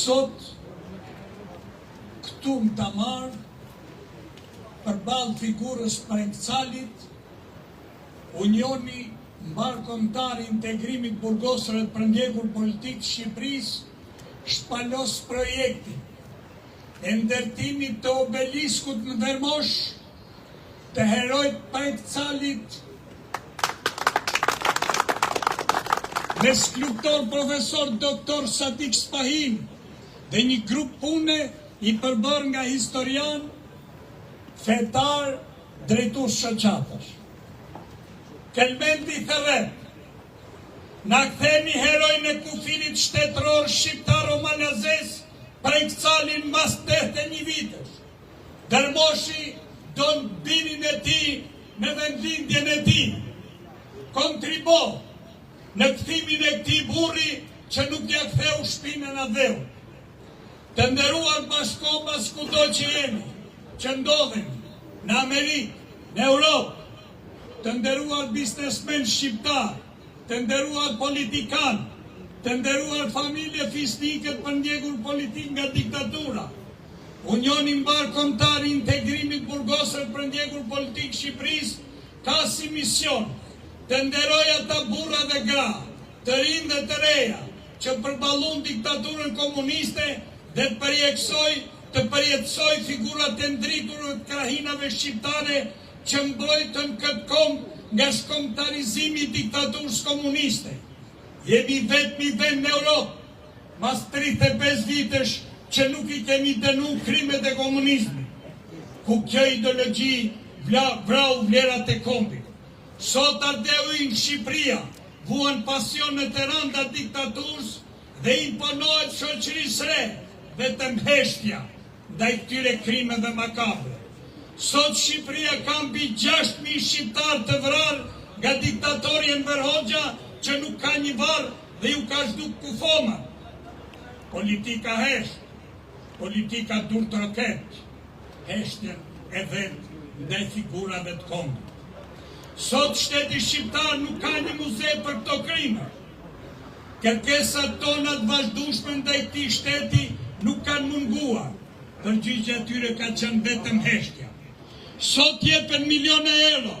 Sot, këtu në Tamarë, përballë figurës Prenk Calit, Unioni Mbarëkombëtar i Integrimit të Burgosurve të Përndjekur Politikë të Shqipërisë shpalos projektin e ndërtimit të obeliskut në Vermosh të heroit Prenk Calit me skulptor profesor doktor Sadik Spahinë dhe një grup pune i përbërë nga historianë, fetarë, drejtues shoqatash. Kelmendi thërret, Na ktheni heroin e kufirit shtetëror shqiptaro-malazez Prenk Calin mas 81 vitesh. Vermoshi don birin e tij në vendlindjen e tij. Kontribo në kthimin e këtij burri që nuk ia ktheu shpinën atdheut. Të nderuar bashkëkombas kudo që jeni, që ndodheni, në Amerikë, në Europë, të nderuar biznesmenë shqiptarë, të nderuar politikanë, të nderuar familje fisnike të përndjekur politikë nga diktatura, Unioni Mbarëkombëtar i Integrimit Burgosurve të Përndjekur Politikë Shqipërisë ka si mision të nderojë ata burra dhe gra, të rinj dhe të reja, që përballun diktaturën komuniste dhe të përjetësojë të përjetësojë figurat e ndritura të krahinave shqiptare që mbrojtën këtë komb nga shkombëtarizimi i diktaturës komuniste. Jemi i vetmi vend në Europë, mas 35 vitesh që nuk i kemi dënu krimet e komunizmit, ku kjo ideologji vrau vlerat e kombit. Sot atdheu ynë Shqipëria vuan pasojet e rënda diktaturës dhe imponohet shoqërisë re vetëm heshtja ndaj këtyre krimeve makabre. Sot Shqipëria ka mbi 6.000 shqiptarë të vrarë nga diktatori Enver Hoxha që nuk ka një varr dhe ju ka zhduk kufomat. Politika hesht, politika duartroket, heshtjen e vet ndaj figurave të kombit. Sot shteti shqiptar nuk ka një muze për këto krime. Kërkesat tona të vazhdueshme ndaj këtij shteti nuk kanë munguar. Përgjigja e tyre ka qenë vetëm heshtja. Sot jepen miliona euro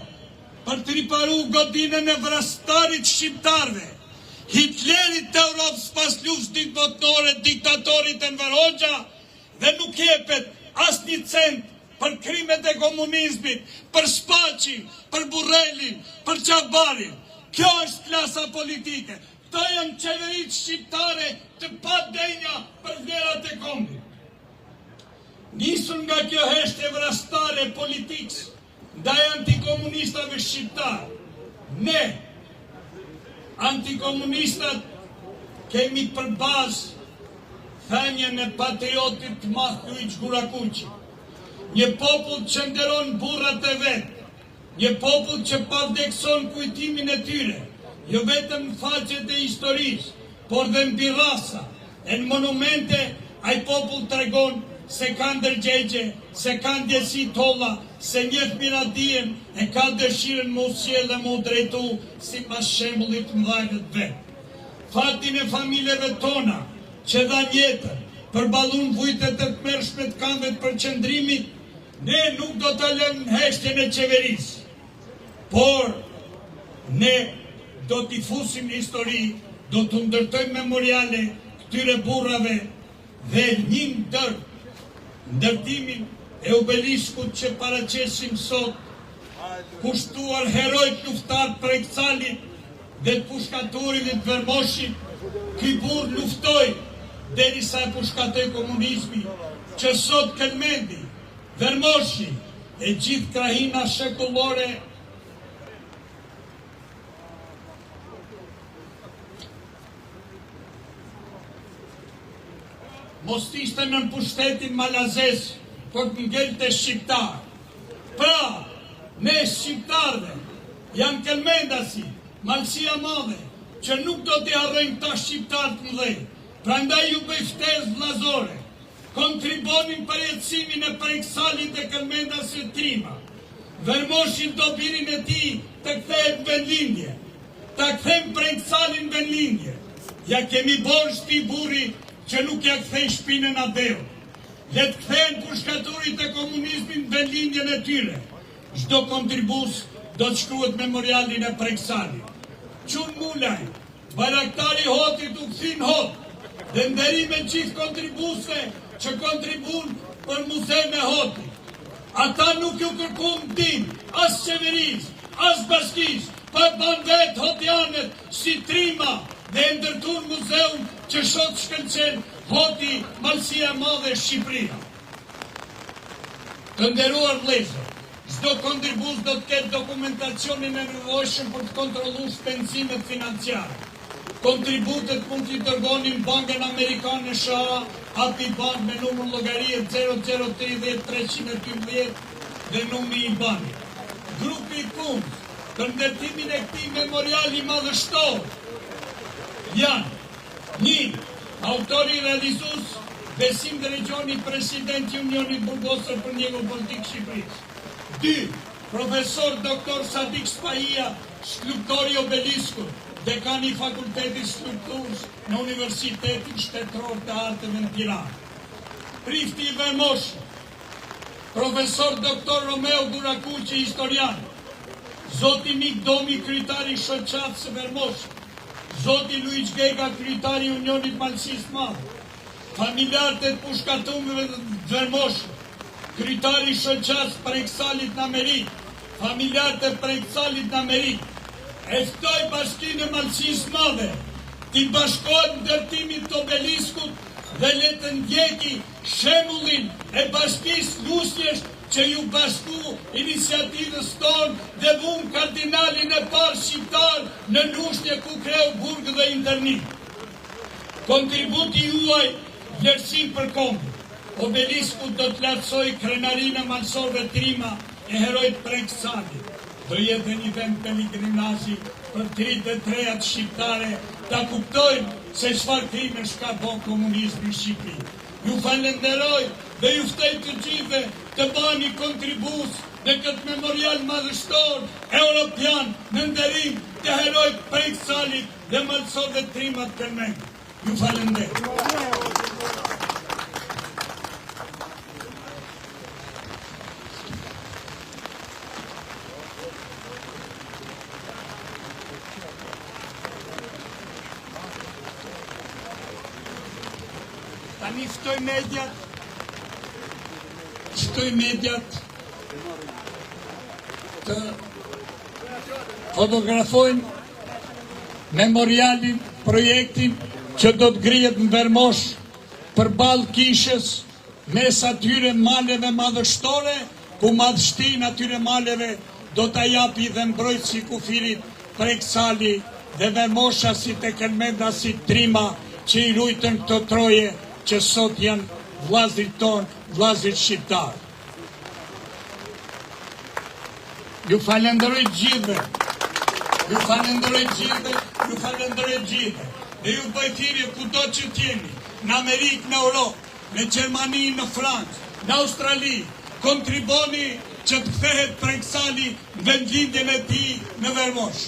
për të riparu godinën e vrastarit shqiptarëve, Hitlerit të Europës pas luftës dytë botërore, diktatorit Enver Hoxha, dhe nuk jepet asnjë cent për krimet e komunizmit, për Spaçin, për Burrelin, për Qabarin. Kjo është klasa politike. Këto janë qeveritë shqiptare të padenja për vlerat e kombit. Nisur nga kjo heshtje vrastare e politikës ndaj antikomunistave shqiptar, ne, antikomunistat, kemi për bazë thënien e patriotit të madh Luigj Gurakuqi. Një popull që nderon burrat e vet, një popull që pavdekëson kujtimin e tyre, jo vetëm në faqet e historisë, por dhe mbi rrasa e në monumente, ai popull tregon se ka ndërgjegje, se ka ndjesi të holla, se njeh miradijen e ka dëshirën me u sjellë dhe me u drejtu sipas shembullit të mëdhajve të vet. Fatin e familjeve tona që dhanë jetën, përballun vujtjet e tmerrshme të kampeve të përqendrimit, ne nuk do ta lëmë në heshtjen e qeverisë, por ne do t'i fusim në histori, do t'u ndërtojmë memoriale këtyre burrave dhe një ndër ndërtimin e obeliskut që paraqesim sot, kushtuar heroit luftëtar Prenk Calit dhe të pushkatuarit të Vermoshit, ky burrë luftoi derisa e pushkatoi komunizmi, që sot Kelmendi, Vermoshi e gjithë krahina shekullore mos të ishte nën pushtetin malazez, por të ngelte shqiptar. Pra, ne shqiptarëve, janë kelmendasi, Malësia e Madhe, që nuk do t'i harrojnë këta shqiptarë të mëdhenj. Prandaj ju bëj ftesë vllazore, kontriboni në përjetësimin e Prenk Calit dhe kelmendasve trima. Vermoshi do birin e tij të kthehet në vendlindje. Ta kthejmë Prenk Calin në vendlindje. Ja kemi borxh këtij burri. që nuk ia kthej shpinën atdheut. Le të kthehen pushkaturit e komunizmit në vendlindjen e tyre. Çdo kontribus do të shkruhet në memorialin e Prek Salit. Çun Mulaj, Bajraktari i Hotit u kthy në Hot dhe nderime gjithë kontribuesve që kontribuan për muzeun e Hotit. Ata nuk ju kërkuan ndihmë as qeverisë, as bashkisë, po e banë vetë hotjanët si trima dhe e ndërtuan muzeun që sot shkëlqen Hoti, Malësia e Madhe, Shqipëria. Të nderuar vëllezër, çdo kontribus do të ketë dokumentacionin e nevojshëm për të kontrolluar shpenzimet financiare. Kontributet mund t'i dërgoni në Bankën Amerikane SHA, API Bank me numër llogarie 0030 312 dhe numri i IBAN-it. Grupi i punës për ndërtimin e këtij memoriali madhështor janë Një, Autori realizues, Besim Ndregjoni, President i Unionit Burgosur Përndjekur Politik Shqipërisë. Dy, Profesor Doktor Sadik Spahia, skulptori i obeliskut, dekan i Fakultetit Skulpturës në Universitetin Shtetëror të Arteve në Tiranë. Prifti i Vermoshit, Profesor Doktor Romeo Gurakuqi, historian. Zoti Nik Domi, kryetar i Shoqatës së Vermoshit. Zoti Luigj Gega, kryetar i Unionit Malësisë Madhe, familjarët e të pushkatumëve të Vermoshit, kryetari i Shoqatës Prek Salit në Amerikë, familjarët e Prek Salit në Amerikë, e ftoj Bashkinë e Malësisë Madhe t'i bashkohet ndërtimit të obeliskut dhe le të ndjeki shembullin e Bashkisë Lushnjes që iu bashku iniciativës tonë dhe vumë kardinalin e parë shqiptar në Lushnje ku kreu burg dhe internim. Kontributi juaj vlerësim për kombin. Obelisku do të lartësojë krenarinë e malësorëve trima e heroit Prek Sali. Do jetë dhe një vend pelegrinazhi për të rinjtë dhe të rejat shqiptare ta kuptojnë se çfarë krimesh ka bo komunizmi në Shqipëri. Ju falenderoj dhe ju ftoj të gjithëve të bëheni kontribues në këtë memorial madhështor europian në nderim të heroit Prek Salit dhe malësorëve trima të Kelmendit. Ju falenderoj. Tani ftoj mediat, ftoj mediat të fotografojnë memorialin, projektin që do të ngrihet në Vermosh përballë kishës mes atyre maleve madhështore, ku madhështinë atyre maleve do ta japi dhe mbrojtësi i kufirit Prek Sali dhe vermoshasit e kelmendasit trima që i rujtën këto troje që sot janë vllazërit tonë, vllazërit shqiptarë. Ju falenderoj të gjithëve. Ju falenderoj të gjithëve, ju falenderoj të gjithëve. Dhe ju bëj thirrje kudo që të jeni, në Amerikë, në Europë, në Gjermani, në Francë, në Australi, kontriboni që të kthehet Prek Sali në vendlindjen e tij në Vermosh.